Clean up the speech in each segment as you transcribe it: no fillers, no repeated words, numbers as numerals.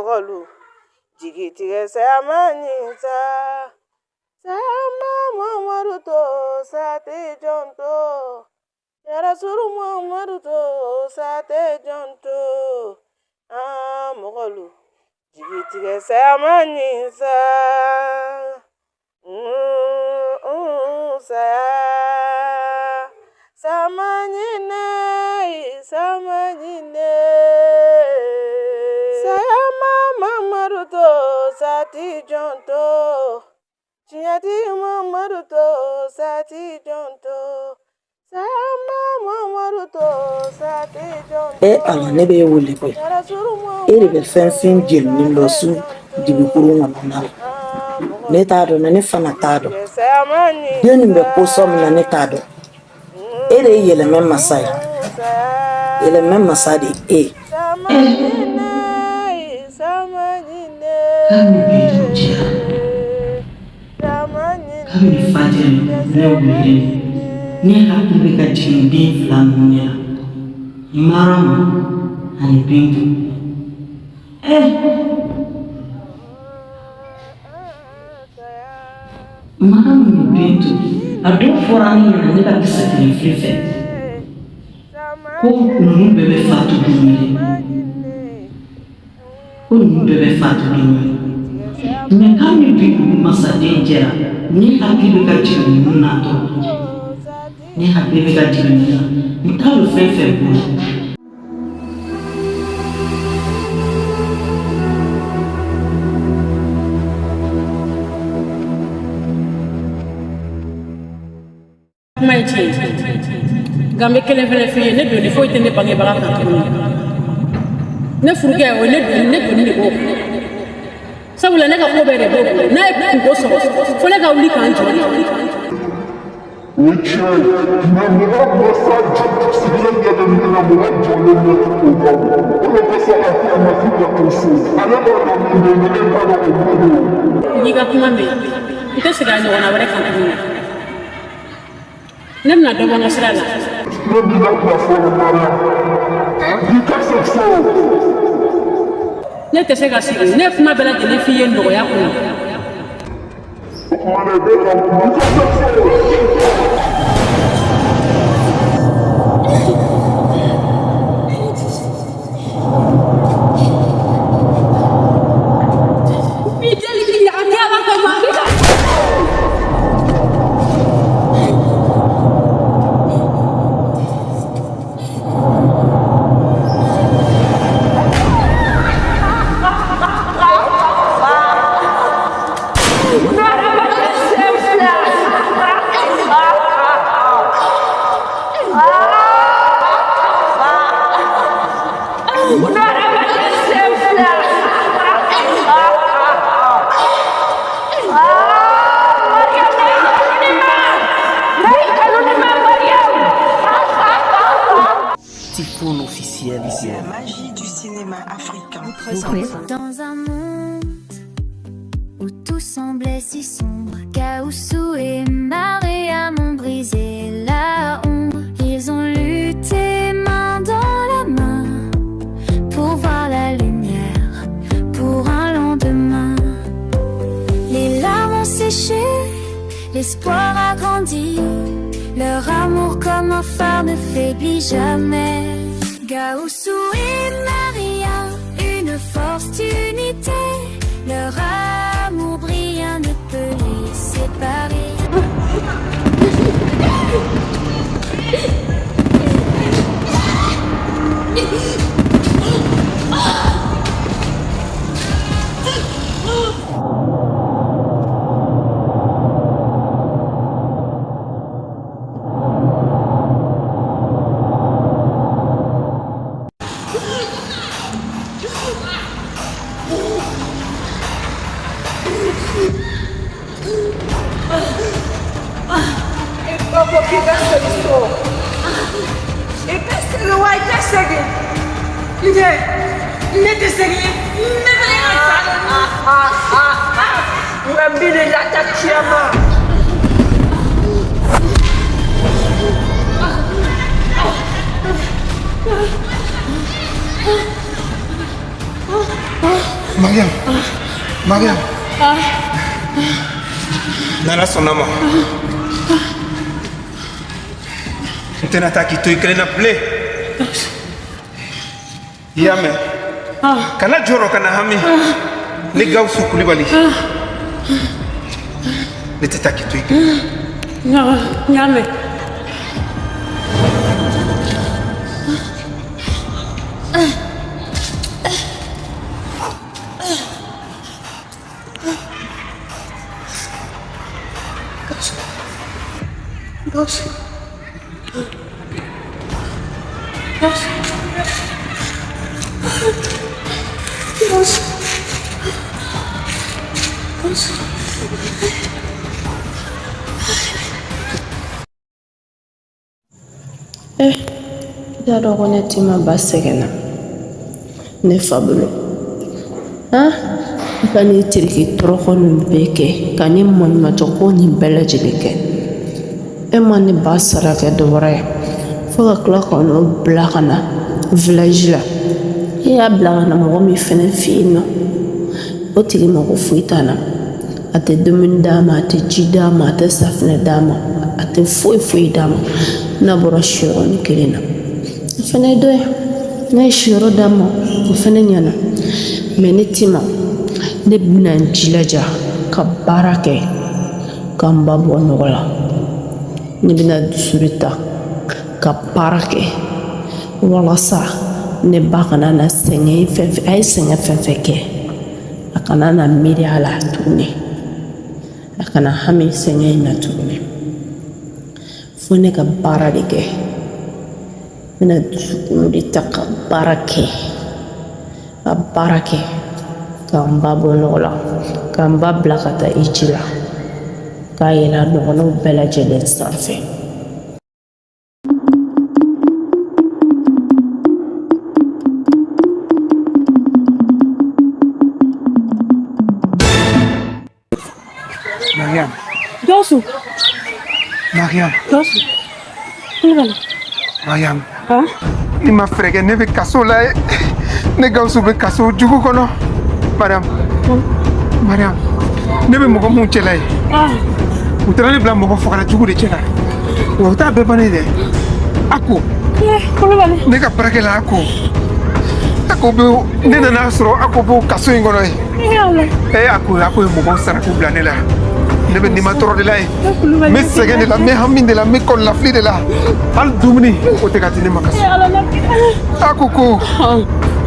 Mɔgɔlu jigitigɛ saya man ɲi sa. Saya ma Mamadu to sa tɛ jɔn to. Yarasuru Mamadu to sa tɛ jɔn to. Aa mɔgɔlu jigitigɛ saya man ɲi sa. Saya saya man ɲi ne saya man ɲi ne. Saya ma Mamadu to sa tɛ jɔn to. Tiɲɛtigi Mamadu to sa tɛ jɔn to. Saya ma Mamadu to sa tɛ jɔn to. E Ala, ne b'e wele koyi. Yarasuru E de bɛ Mamadu fɛn to fin sa jeninen dɔ tɛ su jɔn to. dibikurun kɔnɔna la. Aa Ne mɔgɔlu t'a dɔn, ne fana t'a dɔn. jigitigɛ saya man ɲi Den nin sa. bɛ posɔn min na, ne t'a dɔn. E de ye yɛlɛmɛ masa ye. Yɛlɛmɛ masa de ye e ye. Kabini bi dugu jɛra, kabini fajiri ne wulilen, ne hakili bɛ ka jigin den fila ninnu de la, Maramu ani Bintu. Maramu ni Bintu, a dɔw fɔra ne ɲɛna ne ka kisɛ kelen fili fɛ ko ninnu bɛɛ bɛ fatu don kelen, ko ninnu bɛɛ bɛ fatu don kelen. Mɛ kabini bi dugu masaden jɛra, ne hakili bɛ ka jigin ninnu na dɔrɔn, ne hakili bɛ ka jigin ninnu na, n t'a dɔn fɛn fɛn b'u la. Kuma ye tiɲɛ ye, nka n bɛ kelen fɛnɛ f'i ye, ne doni foyi tɛ ne bangebaga kan tuguni. Ne furukɛ, o ye ne doni, ne doni de b'o kan, sabula ne ka ko bɛɛ de b'o bolo. N'a ye kunko sɔrɔ, fo ne ka wuli k'an jɔ de. O ye tiɲɛ ye, mɛ mɔgɔ masa sigilen ɲɛ bɛ min na, mɔgɔ jɔlen ɲɛ tɛ o kan. O de kosɔn a ko a ma k'i ka to so. Ale b'a dɔn min bɛ yen, e t'a dɔn o min don. N y'i ka kuma mɛn, n tɛ segin a ɲɔgɔnna wɛrɛ kan tuguni. Ne bɛna dɔ bɔ n ka sira la. Ne b'i labila fɔlɔ, Mariam. I ka se so. Ne tɛ se ka sigi, ne ye kuma bɛɛ lajɛlen f'i ye nɔgɔya kɔnɔ. O tuma na i bɛ ka i ka se so. Bi deli k'i a kɛ Ala kama. Tifoun officiel. La magie du cinéma africain. Dans un monde où tout semblait si sombre, Gaoussou et Mariam ont brisé la ombre. Ils ont lutté main dans la main pour voir la lumière, pour un lendemain. Les larmes ont séché, l'espoir a grandi. Leur amour comme un phare ne faiblit jamais. Gaoussou et Maria, une force d'unité. Leur amour brillant ne peut les séparer. Ba ko k'i ka segin so, i ka segin wa, i ka segin. Ne tɛ segin, ne fana ka sa. Nka n b'i lata ciyama. Mariam, Mariam. N'Ala sɔnna ma, n tɛna taa k'i to i kelen na bilen. I y'a mɛn? Kana jɔrɔ, kana hami. Ne Gawusu Kulibali, ne tɛ taa k'i to i kelen. N y'a mɛn. Gawusu. Gawusu. Gawusu. Gawusu. Eh, i t'a dɔn ko ne Tima ba sɛgɛnna ne fa bolo. Han, i ka nin tiriki tɔrɔkɔ nin bɛɛ kɛ, ka nin maɲumatɔ ko nin bɛɛ lajɛlen kɛ, e ma ne ba sara kɛ dɔ wɛrɛ ye fo ka tila ka n'o bila ka na village la. E y'a bila ka na mɔgɔ min fɛnɛ fɛ yen nɔ, o tigi mako foyi t'a la. A tɛ dumuni d'a ma, a tɛ ji d'a ma, a tɛ safinɛ d'a ma, a tɛ foyi foyi d'a ma n'a bɔra siyɔrɔnin kelen na. O fana ye dɔ ye. N'a ye siyɔrɔ d'a ma, o fana ɲɛna. Mais ne Tima, ne bɛna n jilaja ka baara kɛ ka n ba bɔ nɔgɔ la. Ne bɛna dusu de ta ka baara kɛ walasa ne ba kana na sɛgɛn fɛn fɛn, a ye sɛgɛn fɛn fɛn kɛ, a kana na miiri a la tuguni, a kana hami sɛgɛn in na tuguni. Fo ne ka baara de kɛ. N bɛna dusukolo de ta ka baara kɛ, ka baara kɛ ka n ba bɔ nɔgɔ la, ka n ba bila ka taa hiji la, k'a yɛlɛ a ɲɔgɔnnaw bɛɛ lajɛlen sanfɛ. Mariam. Gawusu. Mariam. Gawusu. Kulubali. Mariam. N'i ma fɛɛrɛ kɛ, ne bɛ kaso la ye. Ne Gawusu bɛ kaso jugu kɔnɔ. Mariam. Mariam. Ne bɛ mɔgɔ mun cɛla ye. U taara ne bila mɔgɔ fagala jugu de cɛla. Wa u t'a bɛɛ bannen dɛ. Ako. Kulubali. Ne ka baarakɛla Ako. Ako bɛ, ne nana sɔrɔ Ako b'o kaso in kɔnɔ yen. Ee Ako, Ako ye mɔgɔw sara k'u bila ne la. Ne bɛ nima tɔɔrɔ de la yen. N bɛ sɛgɛn de la, n bɛ hami de la, n bɛ kɔnɔnafili de la. Hali dumuni o tɛ ka di ne ma kaso. Ako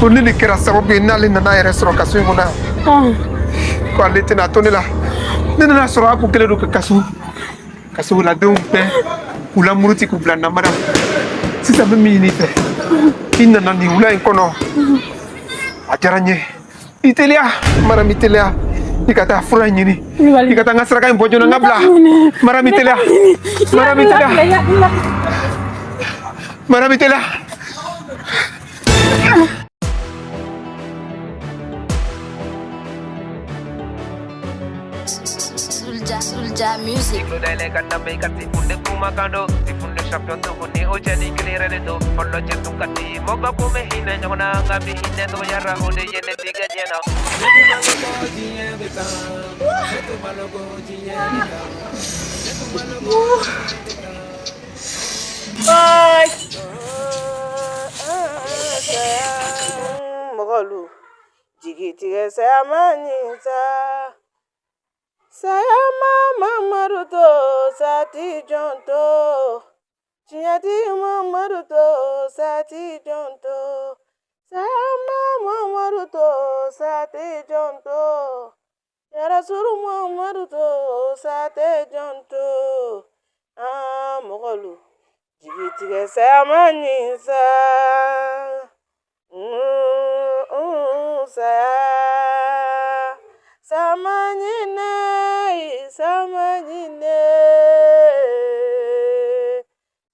ko ne de kɛra sababu ye n'ale nana a yɛrɛ sɔrɔ kaso in kɔnɔ yan. Ko ale tɛna to ne la. Ne nana sɔrɔ Ako kɛlen don ka kasoladenw bɛɛ k'u lamuruti k'u bila namara. Sisan n bɛ min ɲini i fɛ, i nana nin wula in kɔnɔ, a diyara n ye. I teliya Mariam, i teliya i ka taa fura in ɲini, i ka taa n ka saraka in bɔ joona n ka bila. Mariam, i teliya. Mariam, i teliya. Mariam, i teliya. Soulja Music. Bye. Mɔgɔlu jigitigɛ saya ma ɲi sa. Saya ma Mamadu to, sati jɔn to. Tiɲɛtigi Mamadu to, sati jɔn to. Saya ma Mamadu to, sati jɔn to. Yarasulu Mamadu to, sati jɔn to. Aa mɔgɔlu jigitigɛ saya ma ɲi sa. Saya sama ɲinɛ, sama ɲinɛ,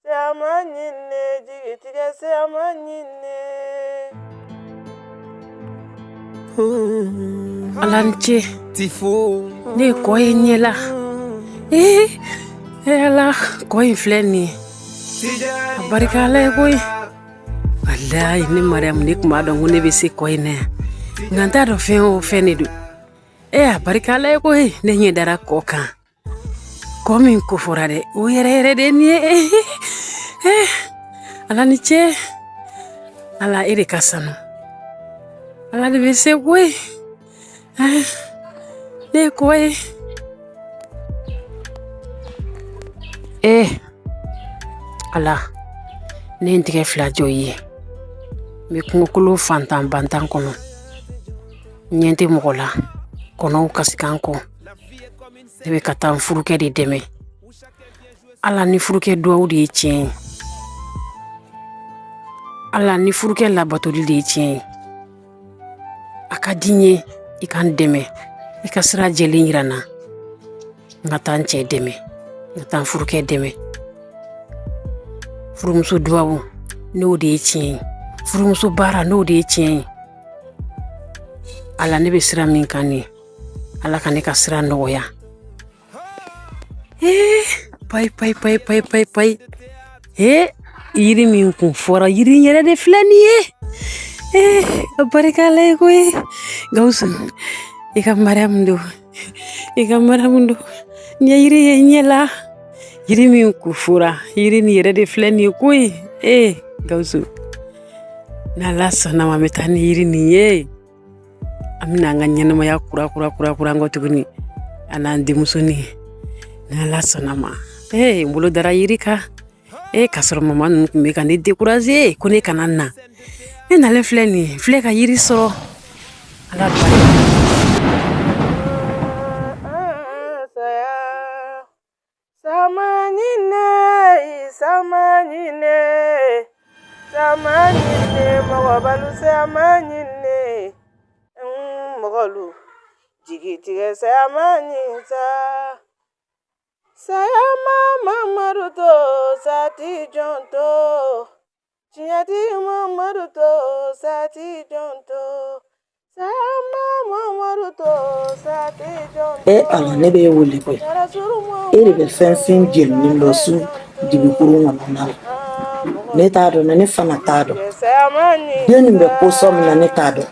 sama ɲinɛ, jigitigɛ sama ɲinɛ. Ala ni ce, ne ye kɔ ye ɲɛ la. Ee Ala, kɔ in filɛ nin ye, a barika Ala ye koyi. Walayi ne Mariyamu, ne tun b'a dɔn ko ne bɛ se kɔ in na yan. Nka n t'a dɔn fɛn o fɛn de don. E a barika Ala ye koyi, ne ɲɛ dara kɔ kan. Kɔ min kofɔra dɛ, o yɛrɛ yɛrɛ de nin ye. Eh, Ala ni ce. Ala e de ka sanu. Ala de bɛ se koyi. Eh, ne ye kɔ ye. Eh, Ala, ne ye n tɛgɛ fila jɔ i ye. N bɛ kungokolo fantan bantan kɔnɔ. N ɲɛ tɛ mɔgɔ la. Kɔnɔw kasikan kɔ. Ne bɛ ka taa n furukɛ de dɛmɛ. Ala ni furukɛ duwawu de ye tiɲɛ ye. Ala ni furukɛ labatoli de ye tiɲɛ ye. A ka di n ye i ka n dɛmɛ. I ka sira jɛlen yira n na. N ka taa n cɛ dɛmɛ. N ka taa n furukɛ dɛmɛ. Furumuso duwawu n'o de ye tiɲɛ ye. Furumuso baara n'o de ye tiɲɛ ye. Ala ne bɛ sira min kan nin ye. Ala ka ne ka sira nɔgɔya. Ee, payi payi payi payi payi payi. Ee, yiri min kun fɔra yiri in yɛrɛ de filɛ nin ye. Ee, a barika Ala ye koyi. Gawusu, i ka Mariyamu don. I ka Mariyamu don. N ye yiri ye n ɲɛ la. Yiri min kun fɔra, yiri nin yɛrɛ de filɛ nin ye koyi. Ee, Gawusu, n'Ala sɔnna ma, n bɛ taa ni yiri nin ye. An bɛna an ka ɲɛnamaya kura kura kura kura kɔ tuguni a n'an denmusonin n'Ala sɔnna ma. Ee, n bolo dara yiri kan. Ee, k'a sɔrɔ mama ninnu tun bɛ ka ne décourager ko ne kana na. Ne nalen filɛ nin ye, filɛ ka yiri sɔrɔ. Ala barika. Mɔgɔbalu sama ɲinɛ mɔgɔlu jigitigɛ sama ɲin sa saya ma Mamadu to sati jɔn to tiɲɛtigi Mamadu to sati jɔn to saya ma Mamadu to sati jɔn to. E Ala, ne b'e wele koyi. E de bɛ fɛn fɛn jeninen dɔ su dibikurun kɔnɔna la. Ne t'a dɔn, ne fana t'a dɔn. Den nin bɛ posɔn min na, ne t'a dɔn.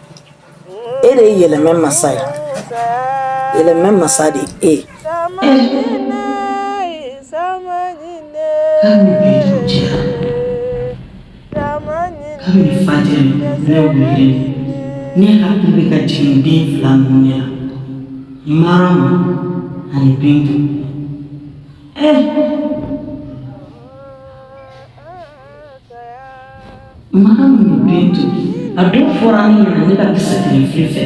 E de ye yɛlɛmɛ masa ye. Yɛlɛmɛ masa de ye e ye. Kabini bi dugu jɛra, kabini fajiri ne wulilen, ne hakili bɛ ka jigin den fila ninnu de la, Maramu ani Bintu. Maramu ni Bintu, a dɔw fɔra ne ɲɛna ne ka kisɛ kelen fili fɛ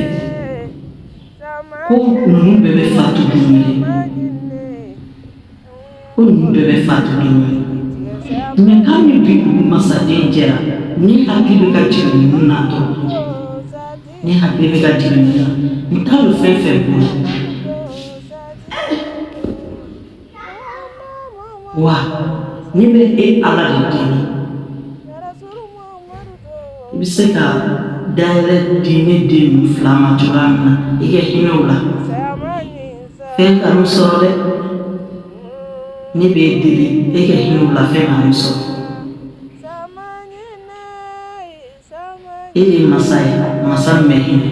ko ninnu bɛɛ bɛ fatu don kelen, ko ninnu bɛɛ bɛ fatu don kelen. Mais kabini bi dugu masaden jɛra, ne hakili bɛ ka jigin ninnu na dɔrɔn. Ne hakili bɛ ka jigin ninnu na. N t'a dɔn fɛn fɛn b'u la. Wa ne bɛ e Ala de deli, i bɛ se ka dayɛlɛ di ne den ninnu fila ma cogoya min na, i ka hinɛ u la. Fɛn kan'u sɔrɔ dɛ. Ne b'e deli, e ka hinɛ u la, fɛn kan'u sɔrɔ. E de ye masa ye, masa min bɛ hinɛ.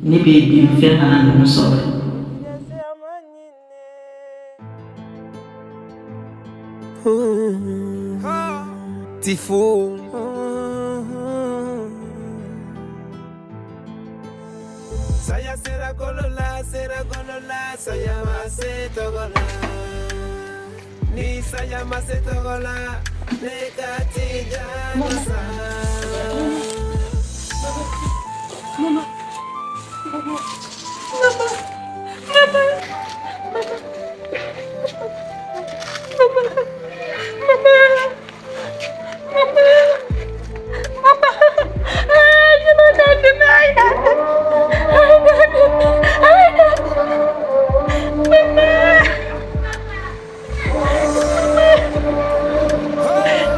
Ne b'e deli, fɛn kana ninnu sɔrɔ dɛ. Tifo. Saya sera kolola, sera kolola, saya ma se togola. Ni saya ma se togola, ne ka tija masa. Mama. Mama. Mama. Mama. Mama. Mama. Mama. Mama. Ah, je m'en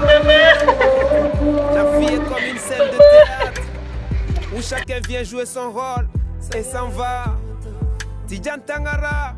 Mama. La vie est comme une scène de théâtre où chacun vient jouer son rôle et s'en va. Tidiane Tangara,